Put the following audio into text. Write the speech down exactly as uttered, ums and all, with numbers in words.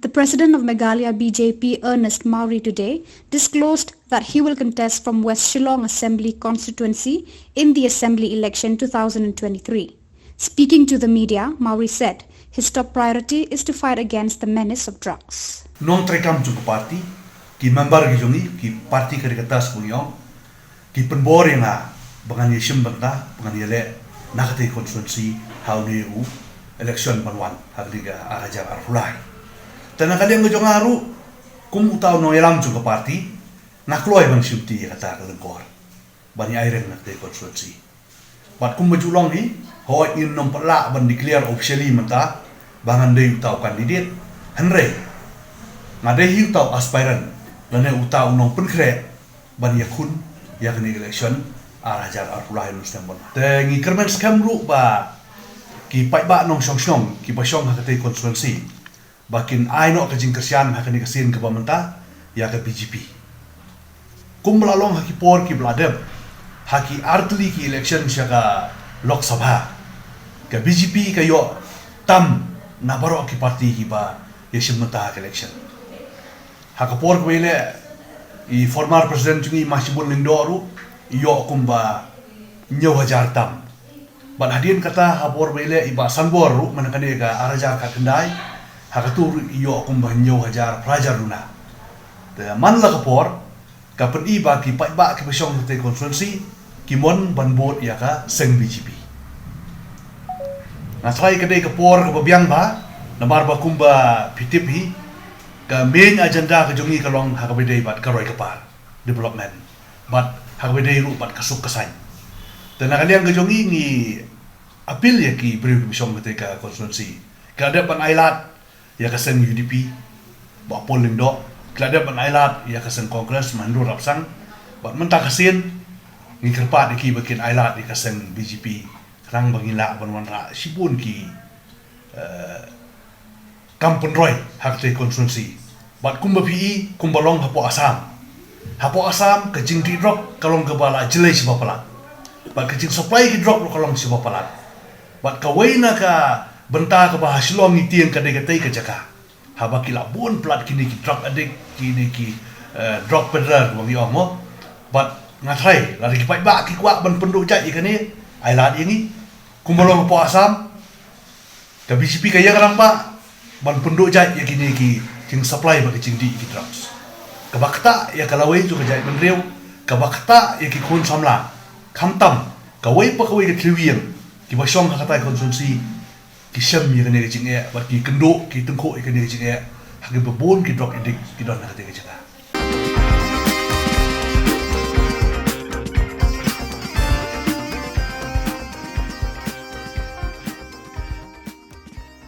The president of Meghalaya B J P, Ernest Mawrie, today disclosed that he will contest from West Shillong Assembly constituency in the Assembly election two thousand twenty-three. Speaking to the media, Mawrie said his top priority is to fight against the menace of drugs. Nongtreikam jong ka party, ki member ki jong ngi, ki party ka ri ka tas bun ïong, ki pynbor ïa nga ba ngan ïa shim bynta, ba ngan ïa leh na katei ka constituency ha une u election ban wan ha katei ka ar hajar arphew lai. Te na ka liang ka jong nga ruh, kum uta u nongïalam jong ka party, nga kloi ban shim ti ïa kata ka lyngkor ban ïa aireng na katei ka constituency. Bad kumba ju long hi, hooid ngin ym pat lah ban declare officially mynta ba ngan dei uta u candidate. Hynrei nga dei hi uta u aspirant lane uta u nongpynkhreh ban ïakhun ïa kane ka election ar hajar arphew lai, nongstep ban. Te ngi kyrmen skhem ruh ba ki paidbah nongshong shnong kiba shong ha katei ka constituency ba kin ai noh ka jingkyrshan ha kane ka sien kaba mynta ïa ka B J P. Kumba la long ha ki por kiba la dep, ha ki artylli ki election sha ka Lok Sabha, ka B J P ka ïoh tam na baroh ki party kiba ïa shim bynta ha ka election. Ha ka por kaba ïaleh i former president jong ngi, i Ma Shibun Lyngdoh ruh, i ïoh kumba hynñiew hajar tam. Bad hadien kata, ha por ba ïaleh i Bah Sanbor ruh, man kane ka ar hajar khatkhyndai, ha katu ruh i ïoh kumba hynñiew hajar phra hajar duna. Te man la ka por, ka pyni ba ki paidbah kiba shong ha katei ka constituency ki mon ban vote ïa ka seng B J P. Nga tharai ka dei ka por kaba biang bha, namar ba kumba phi tip hi, ka main agenda ka jong ngi ka long ha kaba ïadei bad ka roi ka par, development, bad ha kaba ïadei ruh bad ka suk ka saiñ. Te na ka liang ka jong ngi, ngi appeal ïa ki briew kiba shong ha katei ka constituency, ki la dep ban ailad ïa ka seng U D P, Bah Paul Lyngdoh, ki la dep ban ailad ïa ka seng Congress, Mah Hynrur Rapsang, bad mynta ka sien ngi kyrpad ïa ki ba kin ailad ïa ka seng B J P, khnang ba ngin lah ban wanrah shibun ki, eh, kam pynroi ha katei ka constituency. Bad kumba phi i, kumba long hapoh Assam. Hapoh Assam ka jingdih drok ka long kaba la jlei shibun palat. Bad ka jingsupply ki drok ruh ka long shibun palat. Bad kawei na ka bynta kaba ha Shillong ngi tieng ka dei katei ka jaka haba ki la bun palat kine ki drug addict, kine ki, eh, drug peddler ba ngi ong mo. Bad nga tharai lada ki paidbah ki kwah ban pynduh jait ïa kane, ailad ïa ngi. Kumba long hapoh Assam, ka B J P ka ïeng rangbah ban pynduh jait ïa kine ki jingsupply bad ki jingdih ki drugs. Kaba ktah ïa ka lawei jong ka jaitbynriew, kaba ktah ïa ki khun samla. Khamtam kawei pa kawei ka thliew ïing kiba shong ha katei ka constituency ki shem ïa kane ka jingeh bad ki kynduh, ki tyngkhuh ïa kane ka jingeh ha kiba bun ki drug addict ki don ha katei ka jaka.